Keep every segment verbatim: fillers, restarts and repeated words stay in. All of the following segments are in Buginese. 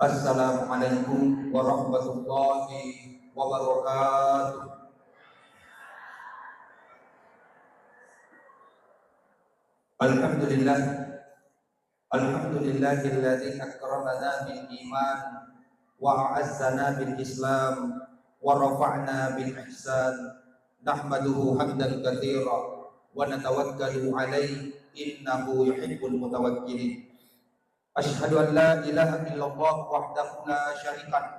Assalamualaikum warahmatullahi wabarakatuh. Alhamdulillah. Alhamdulillahilladzi akramana bil iman wa a'azzana bil islam wa rafa'na bil ihsan. Nahmaduhu hamdan katsira wa natawakkalu alaihi innahu yuhibbul mutawakkilin. Asyhadu an la ilaha illallah wahdahu la syarika lah,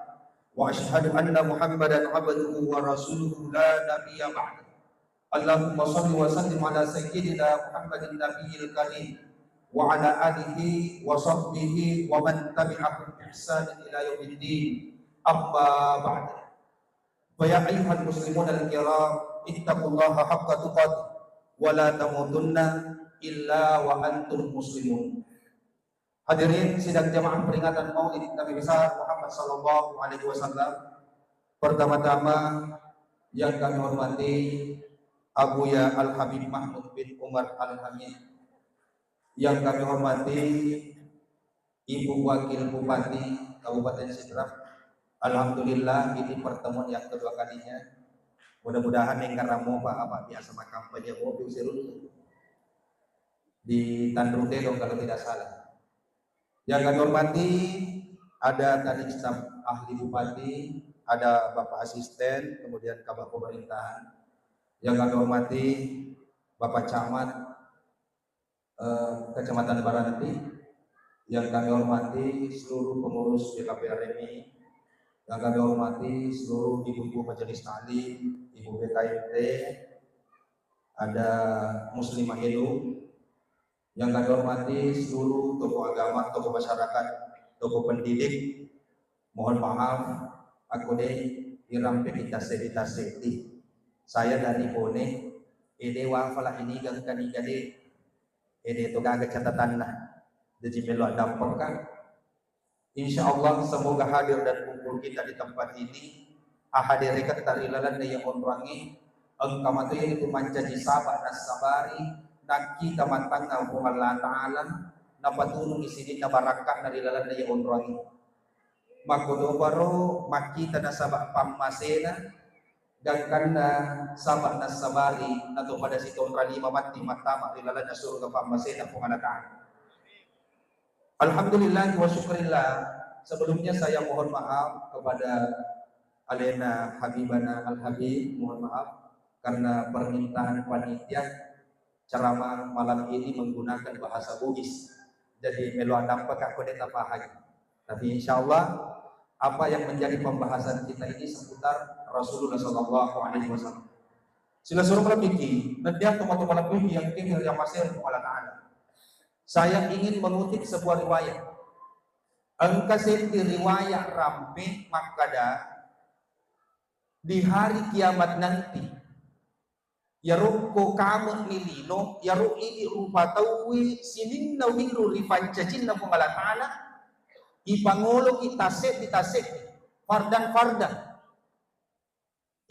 wa asyhadu anna Muhammadan abduhu wa rasuluhu la nabiyya ba'dah. Allahumma shalli wa sallim ala sayyidina Muhammadin nabiyil karim wa ala alihi wa sahbihi wa man tabi'ahum bi ihsanin ila yaumiddin. Amma ba'd. Fa ya ayyuhal muslimunal kiram, ittaqullaha haqqa tuqatih wa la tamutunna illa wa antum muslimun. Hadirin sidang jamaah peringatan Maulid Nabi besar Muhammad sallallahu alaihi wasallam. Pertama-tama yang kami hormati Abuya Al Habib Mahmud bin Umar Al Hamid, yang kami hormati Ibu Wakil Bupati Kabupaten Sidrap. Alhamdulillah, ini pertemuan yang kedua kalinya. Mudah-mudahan engka ramo, Pak, apa biasa makampanye mobil seruntu di Tanrute dong kalau tidak salah. Yang kami hormati, ada tadi staf ahli bupati, ada Bapak Asisten, kemudian Kabak Pemerintahan. Yang kami hormati, Bapak Camat, eh, Kecamatan Baranti, yang kami hormati seluruh pengurus B K P R M I, yang kami hormati seluruh ibu-ibu majelis taklim, ibu B K M T, ada Muslimah Elu, yang kami hormati seluruh tokoh agama, tokoh masyarakat, tokoh pendidik. Mohon maaf, aku deh irampe kita sedih. Saya dari Bone, ede wafala ini gangka niga de, ede to gaga catatanna. Jadi melo dampengka. Insya Allah, semoga hadir dan kumpul kita di tempat ini, ahadereketta ri lalenna iya onroangnge, engka mato iyaritu mancaji saba nassabari, nakkita mattangnga Puang Allah Ta'ala, napaturungi sininna barakka'na ri lalenna iya onroangnge. Makkotoparo makkita nasaba pammasena, gangkanna saba nassabari, nato pada sitonra lima matti mattama ri lalenna surga pammasena Puang Allah Ta'ala. Alhamdulillah wa syukurillah. Sebelumnya saya mohon maaf kepada alena Habibana Al Habib, mohon maaf karena permintaan panitia ceramah malam ini menggunakan bahasa Bugis. Jadi melo dampengka ko de tapahami. Tapi insya Allah apa yang menjadi pembahasan kita ini seputar Rasulullah sallallahu alaihi wasallam. Sila suruh melebihi, nanti atau matu melebihi yang kini yang masih Allah Ta'ala. Saya ingin mengutip sebuah riwayat. Engka seddi riwayat rampe makkada, di hari kiamat nanti, iyaro ko kame'ni lino, iyaro idi rupa tauwe sininna wiru ri pancajinna Puang Allah Ta'ala, ipangoloki tasseddi-tasseddi, fardan-fardan.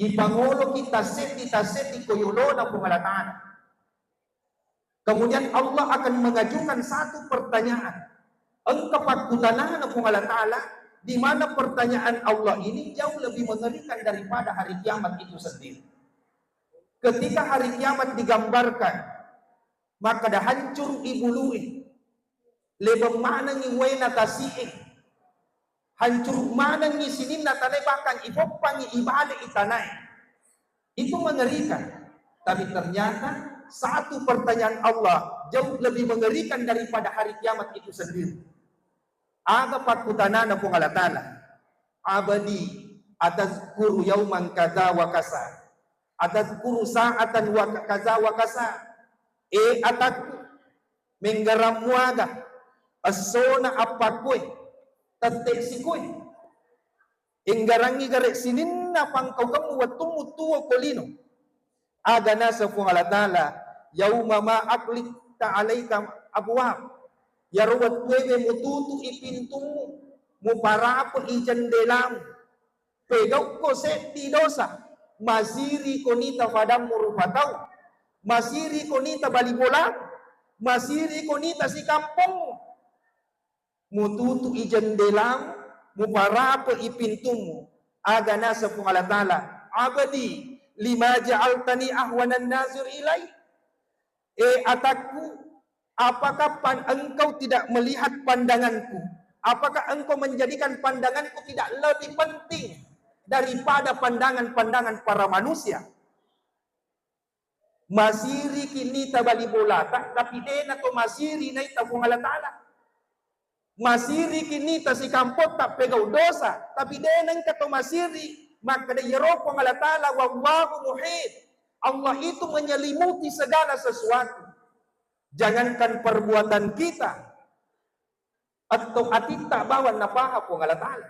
Ipangoloki tasseddi-tasseddi ko yolona Puang Allah Ta'ala. Kemudian Allah akan mengajukan satu pertanyaan. Engka pakkutanana Puang Allah Ta'ala, di mana pertanyaan Allah ini jauh lebih mengerikan daripada hari kiamat itu sendiri. Ketika hari kiamat digambarkan, maka dah hancur ibulu'e, lebeng manengi waena tasi'e, hancur manengi sininna tanae, bahkan ipoppangi ibale itanae. Itu mengerikan. Tapi ternyata satu pertanyaan Allah jauh lebih mengerikan daripada hari kiamat itu sendiri. Aga pakkutanana Puang Allah Ta'ala, "Abadi, atazkuru yauman kaza wa kaza? Atazkuru sa'atan wa kaza wa kaza?" E atakku, menggarang muaga essona appakkue, tette sikue? Enggarangngi gare sininna pangkaukemmu wettummu tuo ko lino? Aga naseng Puang Allah Ta'ala, "Yauma ma aghliqta alaika abwab." Iyaro wettuewe mututu'i pintummu, muparape'i jendelamu. Pegaukko seddi dosa, masiriko nita fadammu rupa tau, masiriko nita bali bola, masiriko nita sikampongmu. Mututu'i jendelamu, muparape'i pintummu. Aga naseng Puang Allah Ta'ala, "Abdi, lima ja'altani ahwanan nazir ilai." Eh atakku, apakah pan-, engkau tidak melihat pandanganku? Apakah engkau menjadikan pandanganku tidak lebih penting daripada pandangan-pandangan para manusia? Masiriki nita bali bolata, tapi dena to masiri naita Puang Allah Ta'ala. Masiriki nita sikampotta pegau dosa, tapi dena engka to masiri makkeda iyaro Puang Allah Ta'ala, "Wallahu muhit." Allah itu menyelimuti segala sesuatu. Jangankan perbuatan kita, atau atitta bawang napaha Puang Allah Ta'ala.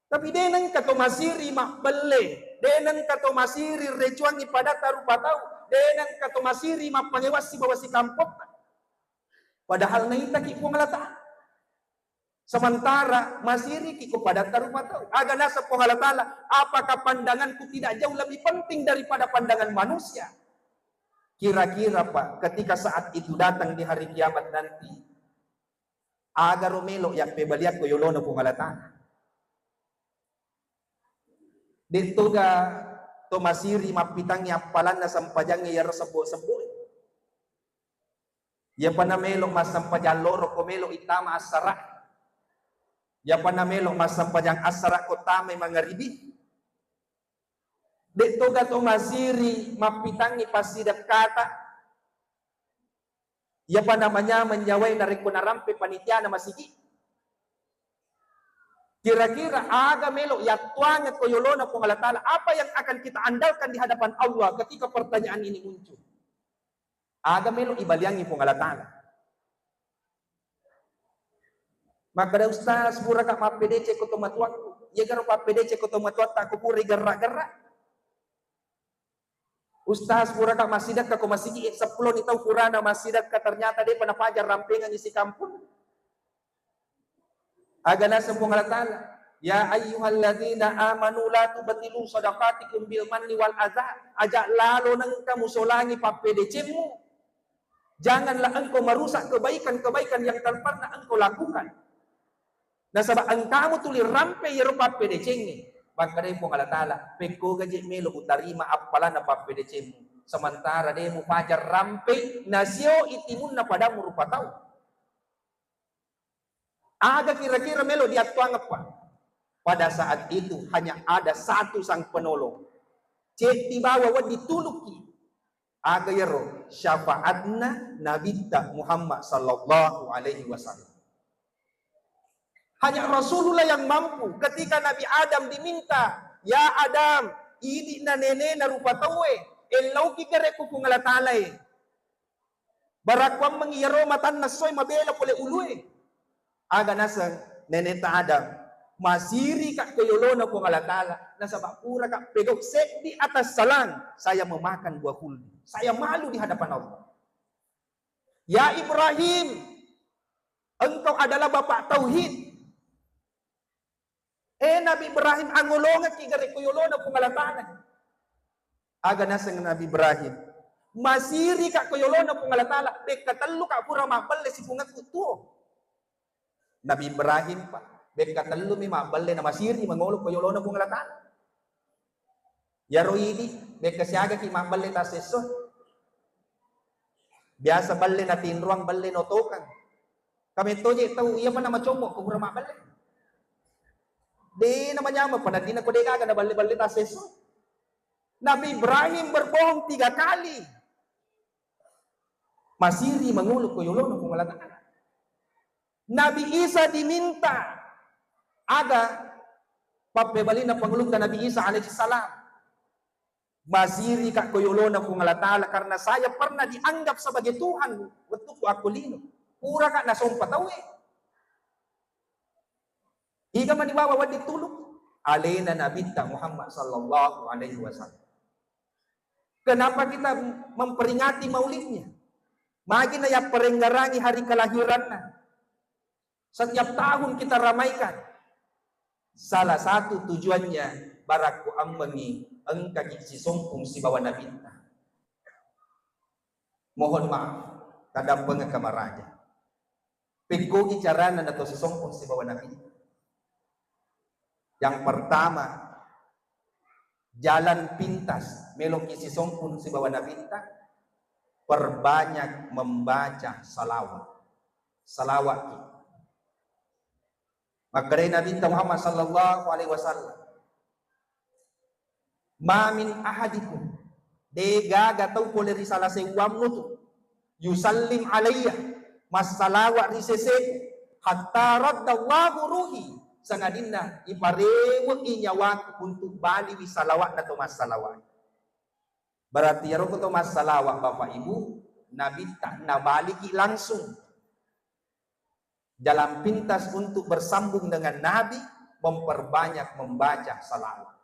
Tapi de nengka to masiri mabbelle, de nengka to masiri recuangi padatta rupa tau, de nengka to masiri mappangewa sibawa sikampotta. Padahal naitaki Puang Allah Ta'ala. Sementara masiriki ko padatta rupa tau. Aga naseng Puang Allah Ta'ala, apakah pandanganku tidak jauh lebih penting daripada pandangan manusia? Kira-kira, Pak, ketika saat itu datang di hari kiamat nanti, aga ro melo yappebaliakko yolona Puang Allah Ta'ala? De toga to masiri mappitangngi appalanna sempajangnge iyaro sebbo-sebbo. Iyapa namelo massempajang loro ko melo ittama assara. Iyapa namelo massempajang assara ko tamai mangaribi. De toga to masiri mappitangngi passidekkata. Iyapa namanyameng nyawae narekko narampe panitiana masigi. Kira-kira aga melo yattuangeng ko yolona Puang Allah Ta'ala? Apa yang akan kita andalkan di hadapan Allah ketika pertanyaan ini muncul? Aga melo ibaliangi Puang Allah Ta'ala? Makkeda, "Ustaz, puraka mappedeceng ko tomatuakku." Iyagaro pappedeceng ko tomatuatta ko pura igerra-gerra? "Ustaz, puraka massidekka ko masigi, eh, seppulo ni tau purana massidekka, ternyata depa napaja rampengengi sikampung." Aga naseng Puang Allah Ta'ala, "Ya ayyuhalladzina amanu la tubtilu sadaqatikum bil manni wal adza." Aja lalo nengka musolangi pappedecemmu. Janganlah engkau merusak kebaikan-kebaikan yang telah pernah engkau lakukan. Nasaba engkamu tuli rampe iyaro pappedecengnge. Makkedai Puang Allah Ta'ala, "Pekkoga je melo utarima appalana pappedecemmu, sementara de mupaja rampe nasio itimunna padamu rupa tau." Aga kira-kira melo diattuangeppa? Pada saat itu hanya ada satu sang penolong. Ceddi bawa wedding tulukki. Aga iyaro? Syafaatna Nabitta Muhammad sallallahu alaihi wasallam. Hanya Rasulullah yang mampu. Ketika Nabi Adam diminta, "Ya Adam, idi'na nenena rupa tauwe, ellauki gare ku Puang Allah Ta'ala e. Barakkuammeng iyaro matanna essoe mabela pole ulue." Aga naseng neneta Adam, "Masirika ko yolona Puang Allah Ta'ala, nasaba puraka pegau seddi atas salang, saya memakan buah khuldi. Saya malu di hadapan Allah." Ya Ibrahim, engkau adalah bapak tauhid. Eh Nabi Ibrahim, angolongekki gare ko yolona Puang Allah Ta'ala. Aga naseng Nabi Ibrahim, "Masirika ko yolona Puang Allah Ta'ala, bekka telluka pura mabbelle sipungekku tuo." Nabi Ibrahim, Pak, bekka tellumi mabbelle na masiri mangolo ko yolona Puang Allah Ta'ala. Iyaro idi, bekka siagaki mabbelle tassesso. Biasa belle natinroang, belle naotokang. Kametto je tau, iyapa namacommo ko pura mabbelle. De namanyameng, pada dina ko de gaga naballe-balle tassesso. Nabi Ibrahim berbohong tiga kali. Masiri mangolo ko yolona Puang Allah Ta'ala. Nabi Isa diminta, aga pappebalinna pangulutta Nabi Isa alaihi salam. "Masirika ko yolona Puang Allah Ta'ala karena saya pernah dianggap sebagai Tuhan wettukku akko lino. Puraka nasompa tauwe." Iga mani bawa wedding tuluk? Alena Nabitta Muhammad sallallahu alaihi wasallam. Kenapa kita memperingati maulidnya? Magi na yapparenggarangi hari kelahiranna. Setiap tahun kita ramaikan. Salah satu tujuannya, barakku ammengi engkaki sisompung sibawa Nabitta. Mohon maaf, tadampengekka maraja. Pekkogi carana nato sisompung sibawa Nabitta. Yang pertama, jalan pintas meloki sisompung sibawa Nabitta, perbanyak membaca salawat. Salawatki. Makkedai Nabitta Muhammad sallallahu alaihi wasallam, "Ma min ahadikum," de gaga tau pole ri sala sewwammu tu, "yusallim alayya," massalawa ri seseku, "hatta raddallahu ruhi," sangadinna iparewe'i nyawaku untuk baliwi salawa'na to massalawa. Berarti iyaro ko to massalawa, Bapak Ibu, Nabitta nabaliki langsung. Jalan pintas untuk bersambung dengan Nabi, memperbanyak membaca salawat.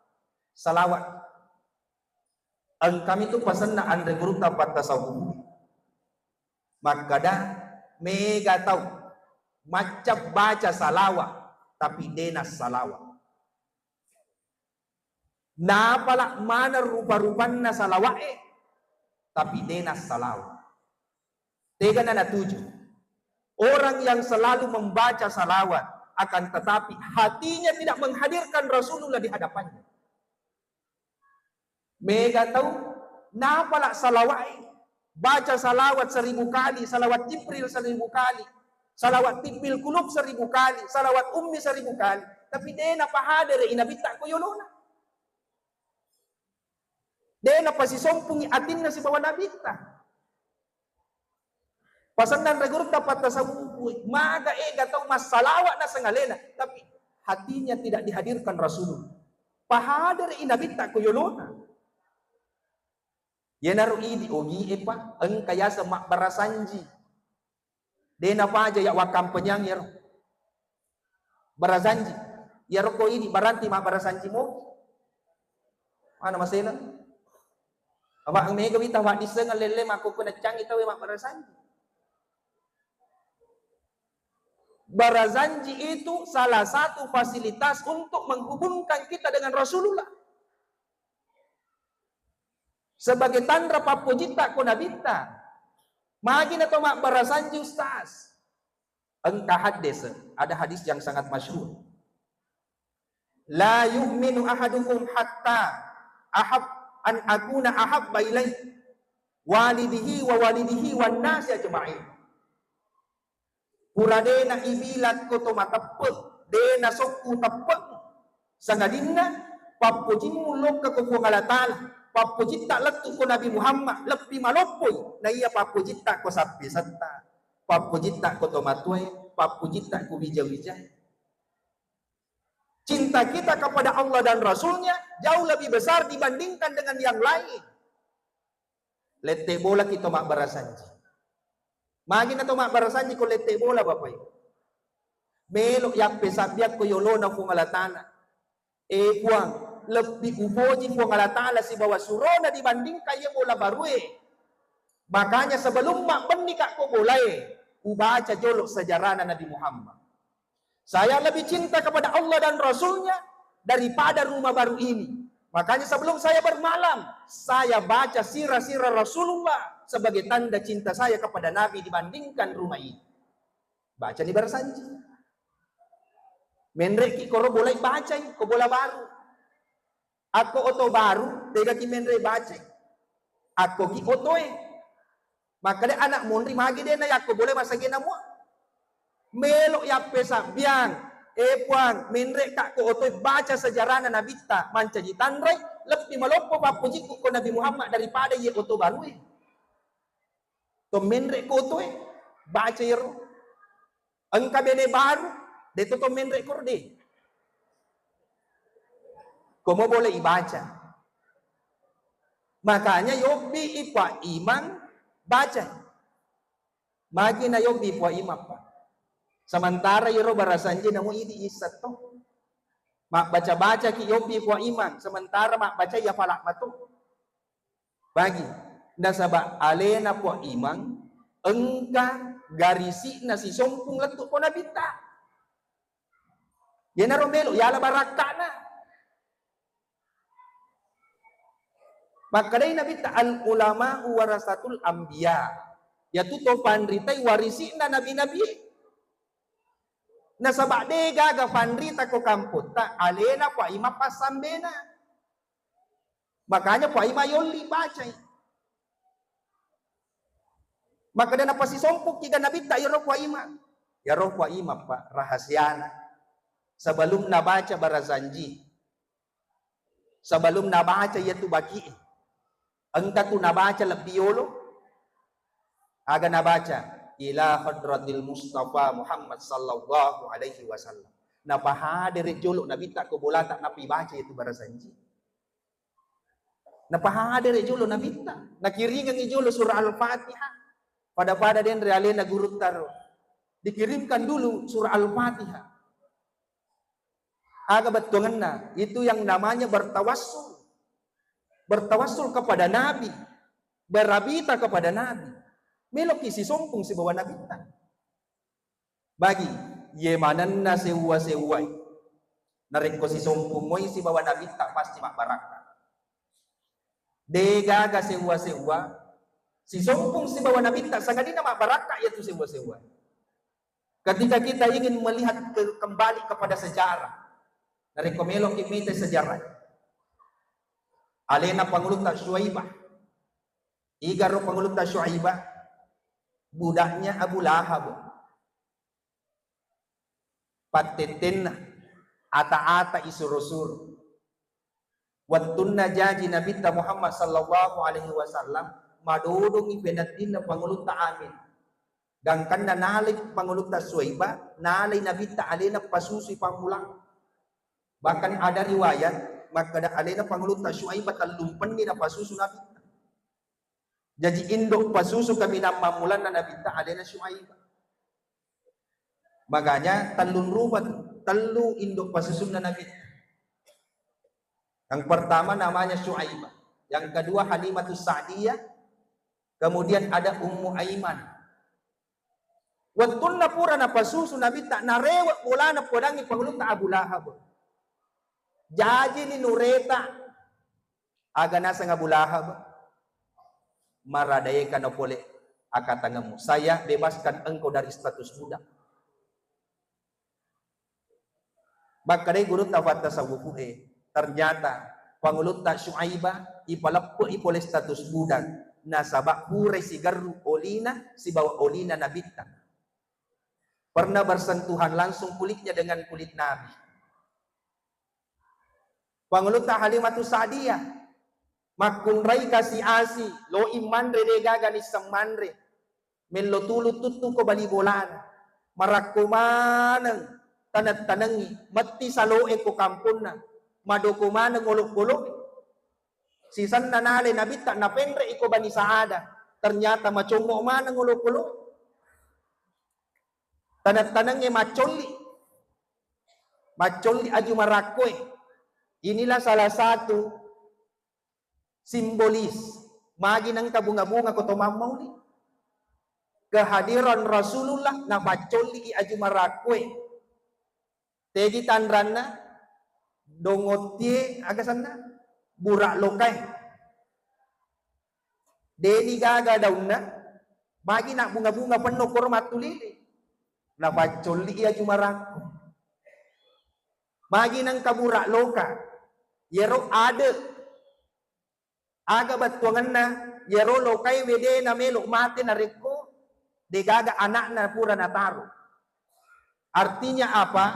Salawat. Engkami tu pasenna anre gurutta pattasawuf. Makkada, mega tau macca baca salawat, tapi dena salawat. Napala maneng rupa-rupanna salawa'e, tapi dena salawat. Tegana natuju. Orang yang selalu membaca salawat, akan tetapi hatinya tidak menghadirkan Rasulullah di hadapannya. Mega tau, napala salawa'e, baca salawat seribu kali, salawat Jibril seribu kali, salawat tibbil kulub seribu kali, salawat ummi seribu kali, tapi de napahadere i Nabitta ko yolona. De napasisompungi atinna sibawa Nabitta. Pasenna anre gurutta pattasawuf, maga ega tau massalawa naseng alena, tapi hatinya tidak dihadirkan Rasulullah. Pahadere i Nabitta ko yolona. Yenaro idi ogi e, Pak, engka yaseng mabbarasanji. De napaja ya wakkampanyang yaro. Barasanji. Yaro ko idi baranti mabbarasanji mo. Mana masena? Apa mega wita wa disseng lelle makko ko naccangi tau mabbarasanji. Barasanji itu salah satu fasilitas untuk menghubungkan kita dengan Rasulullah. Sebagai tanra pappojitta ko Nabitta. Magi na to mabbarasanji, Ustaz? Engka haddese, ada hadis yang sangat masyhur. "La yu'minu ahadukum hatta ahab an akuna ahabba ilaihi walidihi wa walidihi wan nasi ajma'in." Pura de na ibilang ko to mateppe, de na sokku teppe. Sangadinna pappojimmu lokka ko Puang Allah Ta'ala, pappojitta lettu ko Nabi Muhammad, lebbi maloppoi, na iya pappojitta ko sappisetta, pappojitta ko tomatoae, pappojitta ko wija-wijae. Cinta kita kepada Allah dan Rasulnya jauh lebih besar dibandingkan dengan yang lain. Lette bolaki to mabbarasanji. Magi na to mabbarasanji ko lette bola, Bapak Ibu. Melo yappesabbiang ko yolona Puang Allah Ta'ala. E Puang, lebbi upoji Puang Allah Ta'ala sibawa surona dibandingkan ye bola barue. Makanya sebelum mabbennika ko bolae, ubaca jolo sejarana Nabi Muhammad. Saya lebih cinta kepada Allah dan Rasulnya daripada rumah baru ini. Makanya sebelum saya bermalam, saya baca sirah-sirah Rasulullah sebagai tanda cinta saya kepada Nabi dibandingkan rumah ini. Baca ni barasanji. Menreki koro bolai bacai, ko bola baru. Akko oto baru, tegaki menre bacai. Akko ki otoe. Makkeda anak monri magi de na yakko boleh masagena mua. Melo yappe sabbiang, e Puang, menre ka ko otoe baca sejarahna Nabitta, mancaji tanrai, lebbi maloppo pappojikku ko Nabi Muhammad daripada ye oto barue. To menre ko otoe, baca yero. Engka bene baru, de to to menre koro de. Komo boleh ibaca. Makanya yobbi i Pak Imam baca. Magi na yobbi Pak Imam, Pak. Sementara yero barasanji namu idi issatto. Mabbaca-baca ki yobbi Pak Imam, sementara mabbaca ya palak matu. Bagi, nasaba alena Puang Imang engka garisi'na sisompung lettu ko Nabitta. Yenaro melo yala barakka'na. Makkedai Nabitta, "Al ulama warasatul anbiya." Yatu to panritai warisi'na nabi-nabi. Nasaba de gaga panrita ko kampotta alena Puang Imam passambena. Makanya Puang Imam yolli bacai. Makkeda napasisompokki ga Nabitta iyaro Puang Imam. Iyaro Puang Imam, Pak, rahasiana. Sebelum nabaca barazanji, sebelum nabaca iyatu baki'e, engka tu nabaca lebbi yolo. Aga nabaca? Ila hadratil Mustafa Muhammad sallallahu alaihi wasallam. Napahadere jolo Nabitta ko bolata, napibaca iyatu barazanji. Napahadere jolo Nabitta, nakiringengngi jolo surah Al-Fatihah. Pada-pada denre alena gurutta ro. Dikirimkan dulu surah Al-Fatihah. Aga bettuangenna? Itu yang namanya bertawassul. Bertawassul kepada Nabi, berabita kepada Nabi. Meloki sisompung sibawa Nabitta. Bagi, iye manenna sewwa-sewwae. Narekko sisompung moi sibawa Nabitta, pasti mabbarakka. De gaga sewwa-sewwa, sisompung sibawa Nabitta, sangadinna mabbarakka iyatu sewwa-sewwa. Ketika kita ingin melihat ke, kembali kepada sejarah, narekko meloki mita sejarah, alena Pangulutta Syuaibah. Igaro Pangulutta Syuaibah? Budaknya Abu Lahab. Pattettenna, ata-ata isuro-suro. Wettunna jaji Nabitta Muhammad sallallahu alaihi wasallam, madodongi peneddinna Pangulutta Amin. Gangkanna nalai Pangulutta Suwaiba, nalai Nabitta alena pasusui pammulang. Bahkan ada riwayat makkeda alena Pangulutta Suwaiba tellumpenni napasusu Nabitta. Jaji indo pasusu kaminang mammulanna Nabitta alena Suwaiba. Makanya tellung rupa tu, tellu indo pasusunna Nabitta. Yang pertama namanya Suwaiba, yang kedua Halimatus Sa'diyah, kemudian ada Ummu Aiman. Wettunna pura napasusu Nabitta, narewe bolana podangngi pangulutta Abu Lahab. Jajini nureta, aga naseng Abu Lahab? Maradaekana pole akatangemmu. Saya bebaskan engkau dari status budak. Makkedai gurutta fattasawwufu'e, ternyata pangulutta Syuaiba ipaleppe'i pole status budak, nasaba purai sigerru olina sibawa olina Nabitta. Pernah bersentuhan langsung kulitnya dengan kulit Nabi. Pangulutta Halimatus Sa'diyah, makkunrai kasi-asi, loi manre, de gaga nisseng manre. Mello tulu tuttu ko bali bolana. Marakko maneng taneng-tanengngi, metti saloe ko kamponna. Madoko maneng olokoloe. Sisenna nale Nabitta napenre'i ko Bani Sa'ada. Ternyata macommo maneng olokoloe. Taneng-tanengnge maccolli. Maccolli aju marakkoe. Inilah salah satu simbolis magi nengka bunga-bunga ko to mammauli. Kehadiran Rasulullah napaccolli i aju marakkoe. Tegi tanranna, dongottie, aga senna? Burak lokae. Deni gaga daunna, magi na bunga-bunga penno koro mattulili. Napaccolli i aju marakko. Magi nengka burak loka, yero ade. Aga bettuangenna, yero lokae wedena melo mate narekko degaga anakna pura nataro. Artinya apa?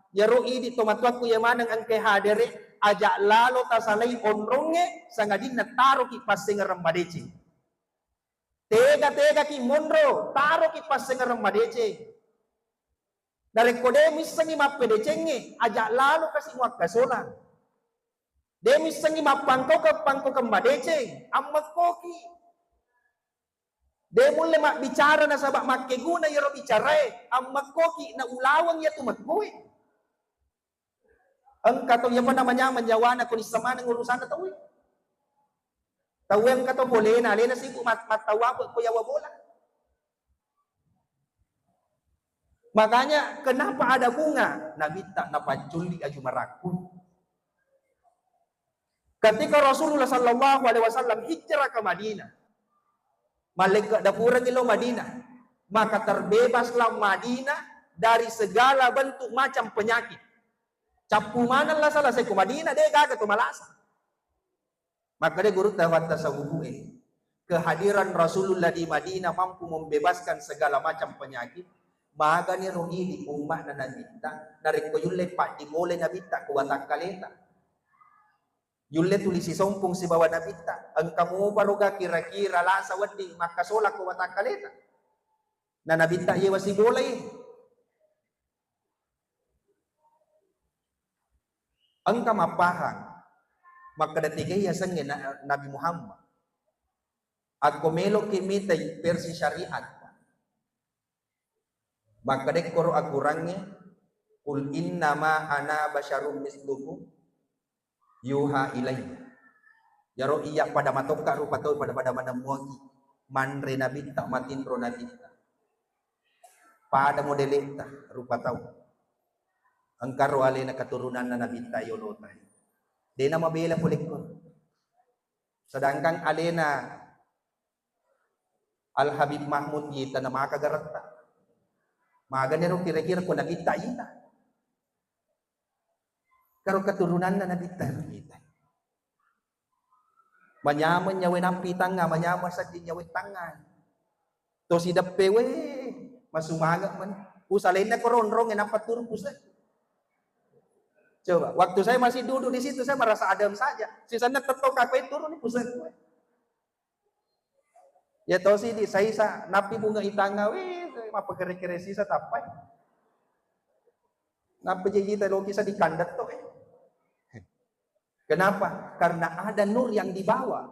Yero idi tomatoakku iya maneng engkae hadere, aja lalo tasalai onrongnge, sangadinna taroki passengereng madeceng. Tega-tegaki monro, taroki passengereng madeceng. Narekko de missengi mappedecengnge, aja lalo kasi muakkasolang. De missengi mappangkaukeng-pangkaukeng madeceng, ammekkoki. De mulle mabbicara nasaba makkeguna iyaro bicarae, ammekkoki na ulaweng iyatu mekkoe. Engka tau iyapa namanyameng nyawana ko nisseng maneng urusanna tauwe. Tauwe engka to bolena, alena sibuk mat-, mattawwa ko yawa bola. Makanya kenapa ada bunga? Nabitta napacculli aju marakku. Ketika Rasulullah sallallahu alaihi wasallam hijrah ke Madinah, mallekke dapurengngi lo Madinah, maka terbebaslah Madinah dari segala bentuk macam penyakit. Cappu maneng lasa-lasa ko Madinah, de' gaga to malasa. Makkeda gurutta, "Fattasawwufu e, kehadiran Rasulullah di Madinah mampu membebaskan segala macam penyakit." Magani ro idi umma'na Nabitta, narekko yulle paddi bola Nabitta ko watakkaleta. Yulle tuli sisompung sibawa Nabitta, engka mopa roga kira-kira lasa wedding makkasola ko watakkaleta. Na Nabitta yewa sibolai. Engka mappahang makkeda, tegai yasengnge na-, Nabi Muhammad. Akko meloki mitai versi syariat, makkedai koro akurangnge, "Qul innama ana basyarum mislukum yuha ilayya." Iyaro iya pada matokka rupa tau, pada-pada manemmuaki manre Nabitta, matinro Nabitta. Pada modeletta rupa tau. Engkaro alena keturunanna Nabitta yolota. Dena mabela pole ko. Sedangkan alena Al Habib Mahmud ita na maka garetta. Magani ro kira-kira ko Nabitta ita. Karo keturunanna Nabitta ita. Manyameng nyawe nampi tangnga, manyameng sedding nyawe tangnga. To sideppe we, masumangeng men. Usalenna ko ronrong e nappa turu puse. Coba, waktu saya masih duduk di situ, saya merasa adem saja. Sisenna tetto kakkoe turun ni puse. Ya tosi di saisa, nappi bunga itangnga, wih, mappakere-kere sisa tappai. Nappa jejita loki sa dikandet to, eh. Kenapa? Karena ada nur yang dibawa.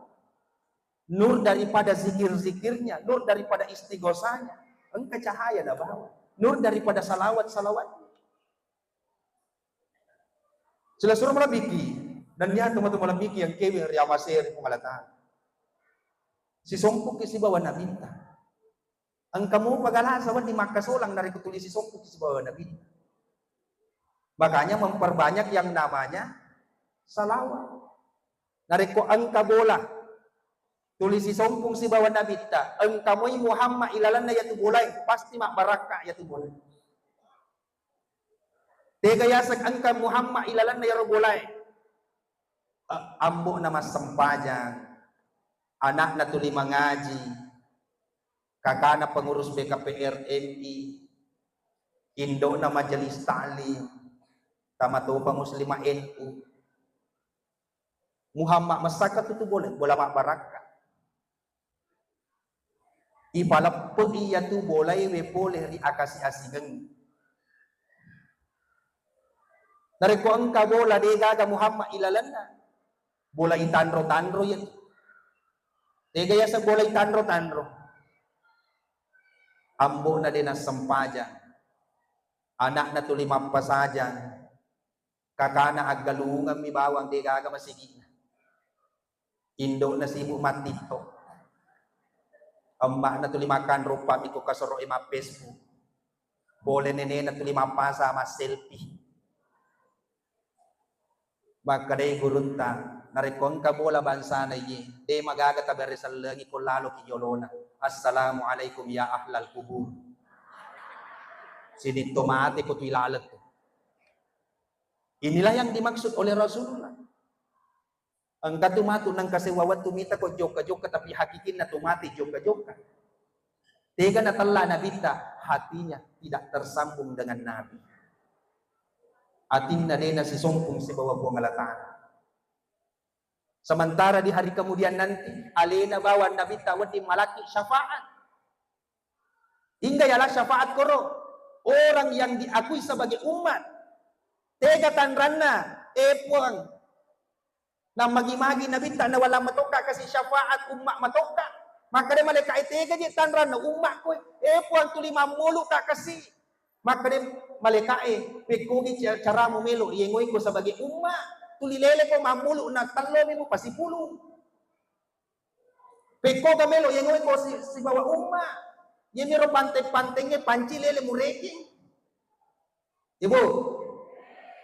Nur daripada zikir-zikirnya, nur daripada istighosahnya. Engka cahaya nabawa. Nur daripada salawat-salawatnya. Silessureng malebbiki, nennia tomatoa malebbiki engkae ri amasei ri Puang Allah Ta'ala. Sisompukki sibawa Nabitta. Engka mupa galasa wedding makkasolang narekko tuli sisompukki sibawa Nabitta. Makanya memperbanyak yang namanya salawat. Narekko engka bola tuli sisompung sibawa Nabitta, engka moi Muhammad ilalenna iyatu bolae, pasti mabbarakka iyatu bolae. Tega yaseng engka Muhammad ilalenna iyaro bolae? A-, ambo'na massempajang, anakna tuli mangaji, kakana pengurus B K P R M I, indo'na majelis taklim, tamatopa muslimah N U. Muhammad messakka tutu bola, bola mabbarakka. Ipaleppe'i iyatu bolaewe pole ri akasi-asingeng. Narekko engka bola de gaga Muhammad ilalenna, bola itanro-tanro iyatu. Tega yaseng bola itanro-tanro? Ambo'na de nassempajang, anakna tuli mappasajang, kakana aggalungemmi bawang de gaga masigi'na. Indo'na sibuk mattitto. Emma'na tuli makkanro uppa miko kasoro'e mappesbu. Pole nenena tuli mappasa masselfie. Makkedai gurutta, narekko engka bola bangsana iye, de magaga tabere sellengi ko laloki jolona. Assalamualaikum ya ahlal kubur. Sinitto mate ko tui laleng tu. Inilah yang dimaksud oleh Rasulullah. Engka tu matu nengka sewa wettu mita ko jokka-jokka, tapi hakikinna tu mati jokka-jokka. Tega natella Nabitta, hatinya tidak tersambung dengan Nabi. Atinna de nasisompung sibawa Puang Allah Ta'ala. Sementara di hari kemudian nanti, alena bawang Nabitta wedding malaki syafaat. Hingga ialah syafaat koro, orang yang diakui sebagai umat. Tega tanranna, eh Puang. Nammagi-magi Nabitta nawala matokka kasi syafaat umma matokka. Makkeda malaika e, tega je tanranna umma koe. Eh Puang, tuli mammulu ka kasi. Makkeda malaika e, pekkogi ca-, caramu melo, yengoi ko sebagai umma. Tuli lele ko mammulu na tello mi mu pasipulu. Pekko ga melo yengoi ko si-, sibawa umma. Yemiro panteng-pantengnge panci lele mureking. Ibu.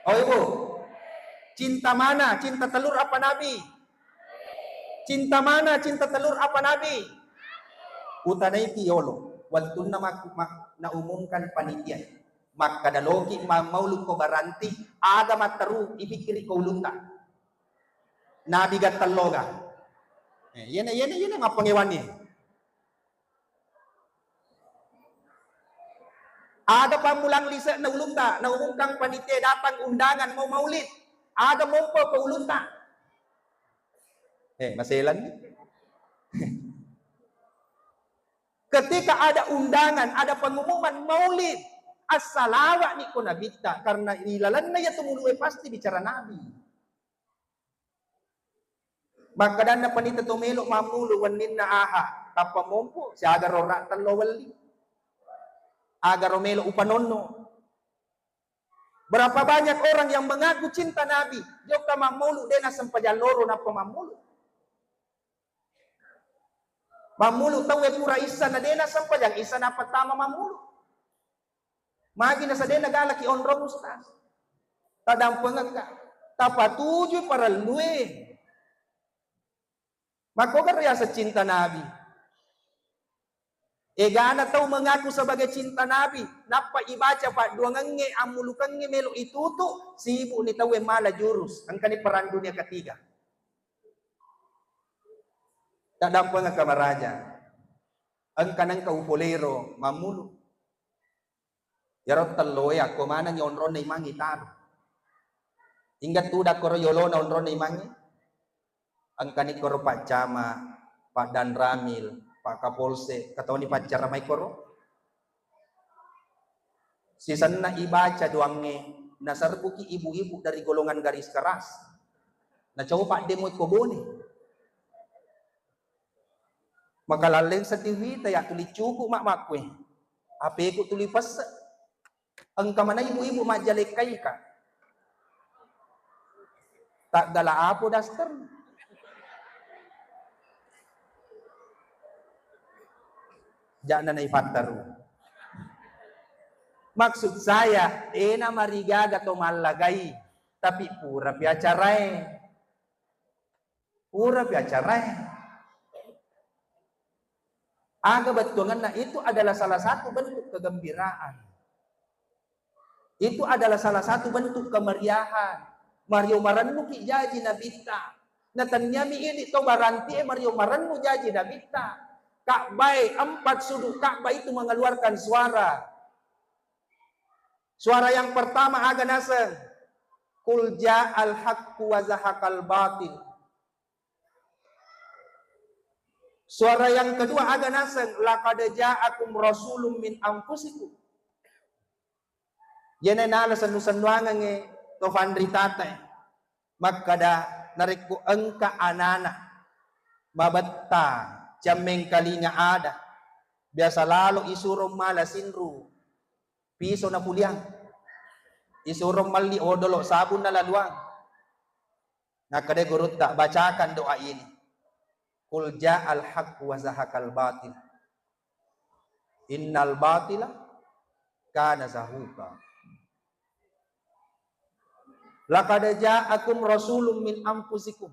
Oh, Ibu. Cinta mana? Cinta telur apa Nabi? Cinta mana? Cinta telur apa Nabi? Utanaiki yolo. Wettunna mak-, mak-, naumumkan panitia. Makkada loki mammaulu ko baranti, aga matteru ipikkiri ko ulunta. Nabi gattelloga. Eh, yene, yene, yene mappangewanni. Aga pammulang lise'na ulunta, naumumkang panitia datang undangan mau maulid. Aga mompo ko ulunta. Eh, maselanni. Ketika ada undangan, ada pengumuman maulid, assalawani ko nabitta, karena ilalenna yatu mulue pasti bicara nabi. Makkadanna panita to melo mammulu wenninna aha, tappa mompo, siaga rora tello welli. Agaro melo upanonno. Berapa banyak orang yang mengaku cinta Nabi, jokka mammulu, de nasempajang loro nappa mammulu. Mammulu tauwe pura issa na de nasempajang issa nappa tama mammulu. Magi nasadena galaki onrong ustaz. Tadampengekka. Tapatujui parellue. Makkogaro yaseng cinta Nabi. Egana tau mengaku sebagai cinta Nabi, nappa ibaca padduangengnge, ammulukengnge melo itutu, sibuk ni tauwe mala jurus, engkani perang dunia ketiga. Tadampengekka maraja, engka nengka upolero mammulu. Iyaro telloe akko manengngi onronna imangnge itaro. Ingga tudang koro yolona onronna imangnge. Engkani koro Pak Camat, Pak Danramil, Pak Kapolsek, katoni paccara mai koro. Sisenna ibaca doangnge, naserbuki ibu-ibu dari golongan garis keras. Nacoba demo ko Bone. Makalalleng setiwita ya tuli cuku mak makkue. Apeku tuli pesse. Engka mana ibu-ibu majjalekkaika. Taggala apo daster. Ja'na naifattaru. Maksud saya, ena marigaga to mallagai, tapi pura pi acarae. Purapi acarae. Aga bettuanganna, itu adalah salah satu bentuk kegembiraan. Itu adalah salah satu bentuk kemeriahan. Mario marennuki jaji nabitta. Natenniami idi to barantie mario marennu jaji nabitta. Ka'bae, empat sudut Ka'bah itu mengeluarkan suara. Suara yang pertama aga naseng, "Qul ja'al haqqu wa zahaqal batil." Suara yang kedua aga naseng, "Laqad ja'akum rasulun min anfusikum." Yene nala sennu-sennuangengnge to fanritatae. Makkada, narekko engka anana mabetta cammengkalinga ada, biasa lalo isuro mala sinru piso napuliang, isuro malli odolo sabung nalaluang. Nakkeda gurutta, bacakan doa ini. Qul ja'al haqqu wa zahaqal batil. Innal batila kana zahuqa. Laqad ja'akum rasulun min anfusikum.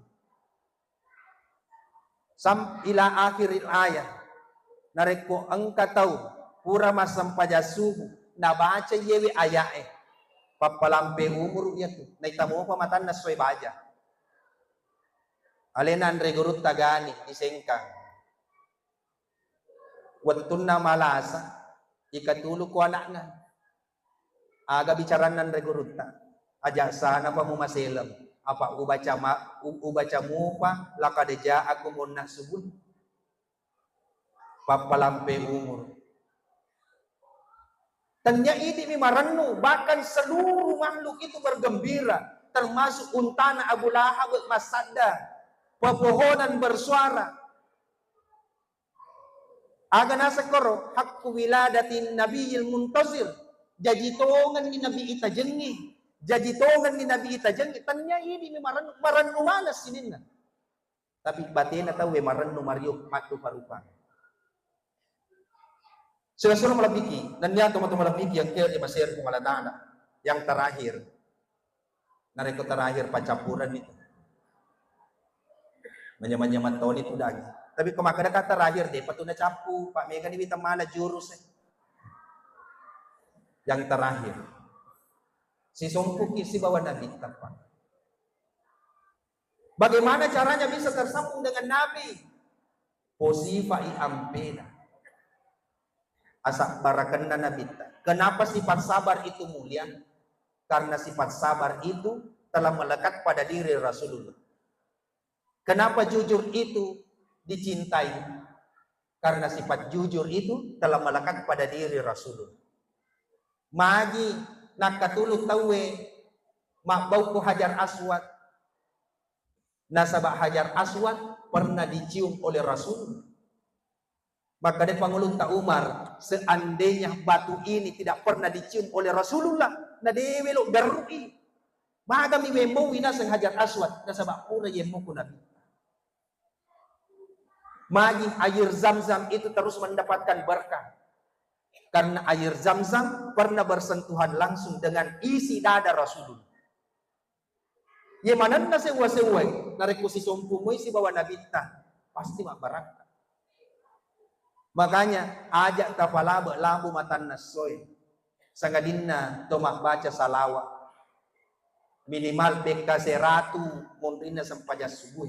Sam-, ila akhiril ayah. Narekko engka tau pura massempajang subuh, nabaca iyewe aya'e, pappalampe umuru iyatu, naita mopa matanna soe baja. Alena anre gurutta gani di Sengkang. Wettunna malasa, ikatuluko ana'na. Aga bicaranna anre gurutta? Aja sanapa mumaseleng, apa ubaca ma-, u-, ubaca mupa laqad ja'akum onna subun. Pappalampe umur. Tennia idi'mi marennu, bahkan seluruh makhluk itu bergembira, termasuk untana Abu Lahab massadda, pepohonan bersuara. Aga naseng koro, haqqu wiladatin nabiyil muntazir. Jaji tongenni nabi itajengngi. Jaji tongenni nabi itajengngi. Tennia idi'mi marennu, marennu maneng sininna. Tapi batena tauwe marennu mario mattu parupang. Sura-sura malebbiki, nennia tomatoa malebbiki engka ri masere Puang Allah Ta'ala. Yang terakhir. Narekko terakhir paccappurenni tu. Manyamang-nyamang toni tu dagi. Tapi ko makkeda ka terakhir, depa tu nacappu, Pak, megani wita mala jurus e. Yang terakhir, sisompuki sibawa Nabitta, Pak. Bagaimana caranya bisa tersambung dengan Nabi? Posifai ampena. Asabbarakenna Nabitta. Kenapa sifat sabar itu mulia? Karena sifat sabar itu telah melekat pada diri Rasulullah. Kenapa jujur itu dicintai? Karena sifat jujur itu telah melekat pada diri Rasulullah. Magi nakkatulu tauwe mabbau ko Hajar Aswad? Nasaba Hajar Aswad pernah dicium oleh Rasulullah. Makkeda Pangulutta Umar, seandainya batu ini tidak pernah dicium oleh Rasulullah, na de welo garru'i. Magami wemmowi naseng Hajar Aswad, nasaba pura yemmoku Nabi. Magi air Zam-Zam itu terus mendapatkan berkah. Karena air Zam-Zam pernah bersentuhan langsung dengan isi dada Rasulullah. Ye manenna sewwa-sewwai, narekko sisompu moi sibawa Nabitta, pasti mabbarakka. Makanya, aja tapalabe-labu matanna essoe. Sangadinna to mabbaca salawat. Minimal bekka seratu monrinna sempajang subuh.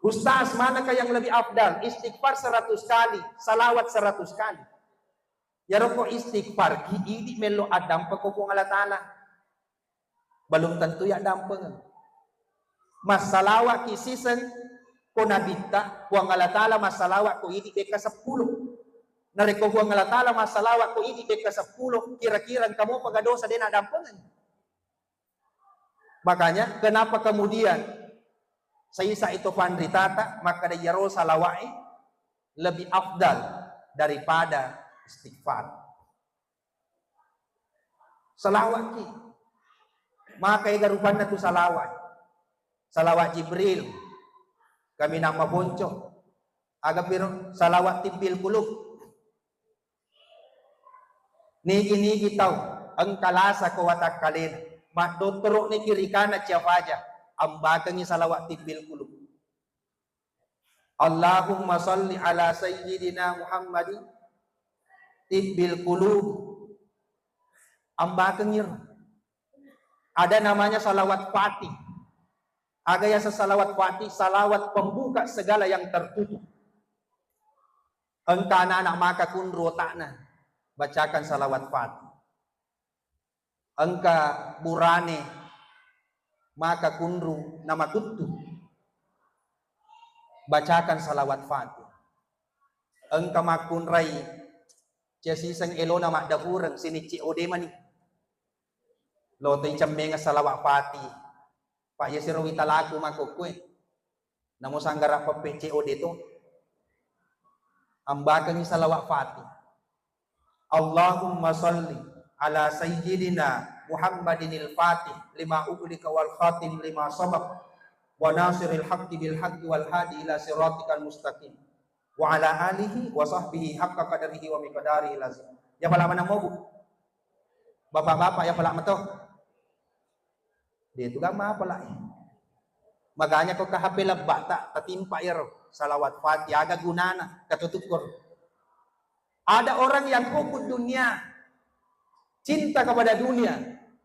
Ustaz, manakah yang lebih afdal? Istighfar seratus kali, salawat seratus kali. Iyaro ko istighfar ki, idi mello addampeng ko Puang Allah Taala. Belum tentu ya dampengeng. Massalawat ki siseng ko Nabitta, Puang Allah Taala massalawat ko idi bekka seppulo. Narekko Puang Allah Taala massalawat ko idi bekka seppulo, kira-kira engka mopa ga dosa de nadampengeng? Makanya, kenapa kemudian saisa itu panritata, makkeda iyaro salawai lebih afdal daripada istighfar. Salawat ki. Maka ega rupanna tu salawat. Salawat Jibril. Kami nama bonco. Aga piro? Salawat tibbil kulub. Nigi-nigi tau engka lasa ko watakkalena, maddottoro ni kiri kana cia faja, ambakengi salawat tibbil kulub. Allahumma salli ala sayyidina Muhammadin tibbil kulub. Ambakengi ro. Ada namanya salawat Fatih. Aga yaseng salawat Fatih? Salawat pembuka segala yang tertutup. Engka anak-anak maka kunru otakna, bacakan salawat Fatih. Engka burane maka kunru namakuttu, bacakan salawat Fatih. Engka makkunrai cia siseng elona maddafureng, sining C O D mani. Lotoi cemmengeng salawat Fatih. Pak, yasiro wita laku makokkue. Namo sanggara peppe C O D to. Ambakengi salawat Fatih. Allahumma salli ala sayyidina Muhammadinil Fatih lima ughliqa wal khatim lima sabaq wa nasiril haqqi bil haqqi wal hadi ila siratikal mustaqim wa ala alihi wa sahbihi haqqa qadrihi wa miqdarihi lazim. Ya pala mana mobu? Bapak-bapak ya pala mato. De tu gamma apa lai. Makanya ko ke H P lebba'ta, tatimpa iyaro salawat Fatih, aga gunana, katutukkor. Ada orang yang hubud dunia, cinta kepada dunia.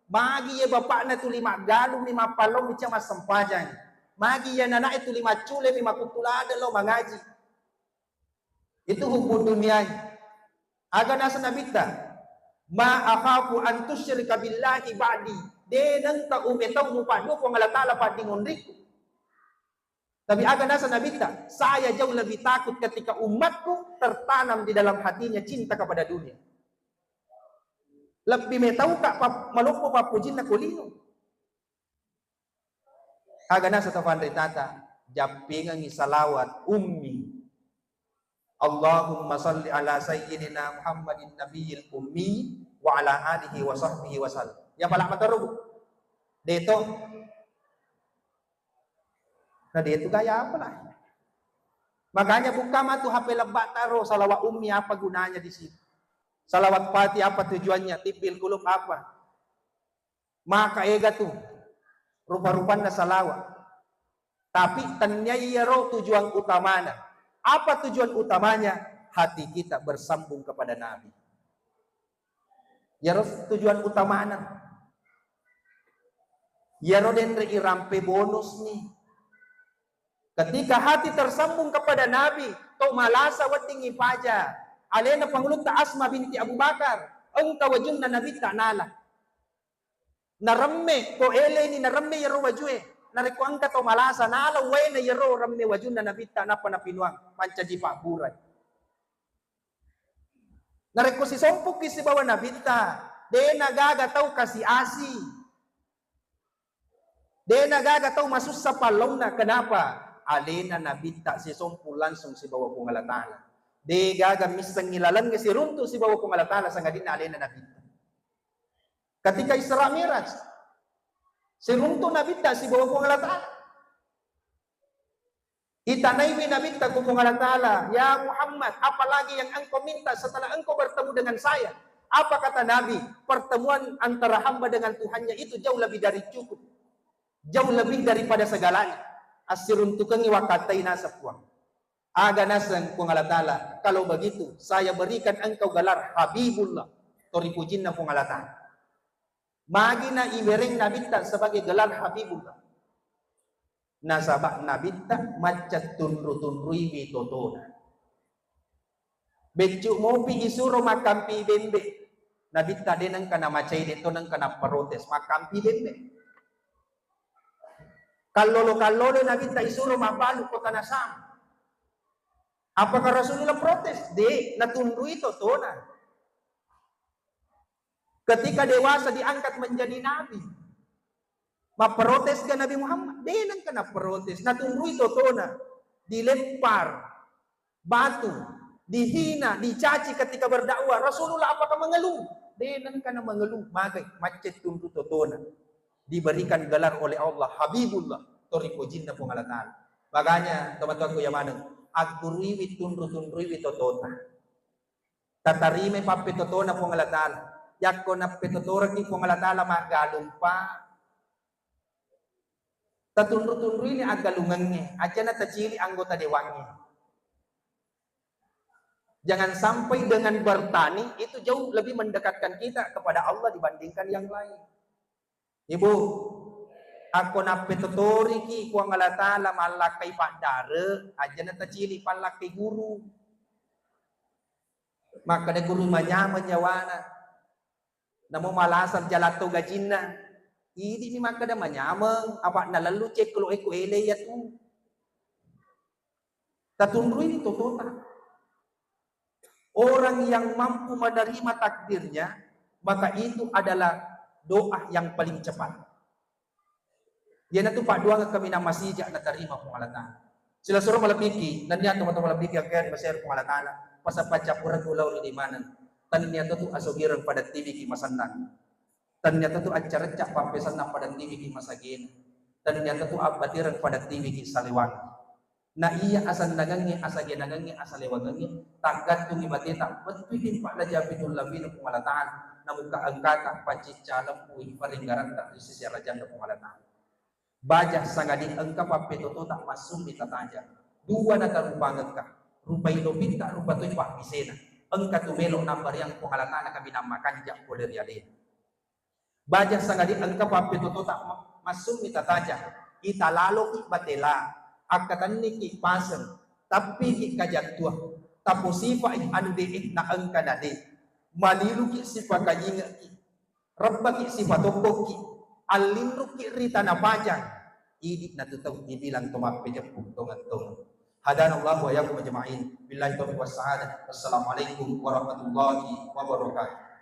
Magi ye bapakna tuli maggalung ni mappalong mica massempajang. Magi ye nanae tuli maccule mi makuttu ladde lo mangaji. Itu hubud dunia. Aga nasa Nabitta, "Ma akhafu an tusyrika billahi ba'di." De nengka umetau mupaddu Puang Allah Taala padding onrikku. Tapi aga nasa Nabitta, "Saya jauh lebih takut ketika umatku tertanam di dalam hatinya cinta kepada dunia." Lebih metauka pap-, maloppo pappujinna ko lino. Aga nasa tafanritata, jappingengi salawat ummi. Allahumma salli ala sayyidina Muhammadin nabiyil ummi wa ala alihi wa sahbihi wa sallam. Ya pala mataro, Bu. Deto. Nah, deto gaya apa lah? Makanya buka matu H P lebba'ta ro salawat ummi, apa gunanya di situ? Salawat Fatih apa tujuannya? Tibbil kulub apa? Maka ega tu rupa-rupanna salawat. Tapi tennia iyaro tujuan utamana. Apa tujuan utamanya? Hati kita bersambung kepada Nabi. Iyaro tujuan utamana. Iyaro denre irampe bonus ni. Ketika hati tersambung kepada Nabi, to malasa wedding ipaja. Alena Pangulutta Asma binti Abu Bakar, engka wajunna Nabitta nala. Naremme, ko eleni naremme iyaro wajue. Narekko engka to malasa, nala uwaina iyaro remme wajunna Nabitta, nappa napinuang, mancaji pabburai. Narekko sisompukki sibawa Nabitta, de nagaga tau kasi-asi. De nagaga tau masussa pallaunna. Kenapa? Alena Nabitta sisompu langsung sibawa Puang Allah Ta'ala. De gaga missengngi lalengnge siruntu sibawa Puang Allah Ta'ala, sangadinna alena Nabitta. Ketika Isra Miraj, siruntu Nabitta sibawa Puang Allah Ta'ala. Itanaiwi Nabitta ku Puang Allah Ta'ala, "Ya Muhammad, apalagi yang engkau minta setelah engkau bertemu dengan saya?" Apa kata Nabi? "Pertemuan antara hamba dengan Tuhannya itu jauh lebih dari cukup. Jauh lebih daripada segalanya." Assiruntukengngi wakkatai naseng Puang. Aga naseng Puang Allah Ta'ala, "Kalau begitu, saya berikan engkau gelar Habibullah." To ripujinna Puang Allah Ta'ala. Magi na iwereng Nabitta sebagai gelar Habibullah. Nasaba Nabitta macca tunru-tunruiwi totona. Beccu mopi isuro makkampi bembe. Nabitta de nengka namacai, de to nengka naprotes, makkampi bembe. Kallolo-kallolo Nabitta isuro mabbalu kota Nasam. Apakah Rasulullah protes? De, natunrui totona. Ketika dewasa diangkat menjadi nabi, maprotes ga Nabi Muhammad? De nengka naprotes, natunrui totona, dilempar batu, dihina, dicaci ketika berdakwah. Rasulullah apakah mengeluh? De nengka na mengeluh, magai, macca tunru totona. Diberikan gelar oleh Allah Habibullah, to ripojinna Puang Allah Ta'ala. Makanya teman-temanku yang mana, agguruiwi tunru-tunruiwi totona. Tatarimai pappetotona Puang Allah Ta'ala. Yakko nappetotoraki Puang Allah Ta'ala maggalumpa, tatunru-tunruini aggalungengnge, aja na tacili anggota dewangnge. Jangan sampai dengan bertani itu jauh lebih mendekatkan kita kepada Allah dibandingkan yang lain. Ibu, akko nappetotoriki Puang Allah Ta'ala mallakkai paddare, aja na tacili pallakkai guru. Makkeda guru manyameng nyawana. Namo malasang jalatto gajinna. Idi'mi makkeda manyameng, apa nalellu cekkelo eko ele iyatu. Tatunrui totota. Orang yang mampu menerima takdirnya, maka itu adalah doa yang paling cepat. Iyanatu padduangeng kaminang masija natarima Puang Allah Ta'ala. Silasuro malebbiki, nennia tomatoa malebbiki engkae ri masero Puang Allah Ta'ala, pasappa cappurengku lao ri limaneng. Tennia tetu asogireng pada tiwiki masennang. Tennia tetu accarecca pappesenna pada tiwiki masagena. Tennia tetu abbatireng pada tiwiki salewang. Na iya asennangengnge, asagenangengnge, asalewangengnge, taggattungi bateta, bettui timpa najapi tullapina Puang Allah Ta'ala, namukka engkata paccicca lempui paringgaratta ri sisi arajanna Puang Allah Ta'ala. Baja sangadi engka pappetotota massummi tataja. Dua natarupangekka, rupai lopitta, rupa toi pabbisena. Engka tu melo nabbariang Puang Allah Ta'ala kaminang makanja pole ri alena. Baja sangadi engka pappetotota ma-, massummi tataja, italaloki batela, akkatenniki paseng, tappiki kajattua, taposifa'i anu de'e na engka nade, maliluki sipakaingekki, rebbaki sipatokkokki, allinrukki ri tana pajang, idi natu tau ibilang to mappejeppu tongeng-tongeng. Hadanallahu wa iyyakum ajma'in. Billahi taufiq was sa'adah. Wassalamualaikum warahmatullahi wabarakatuh.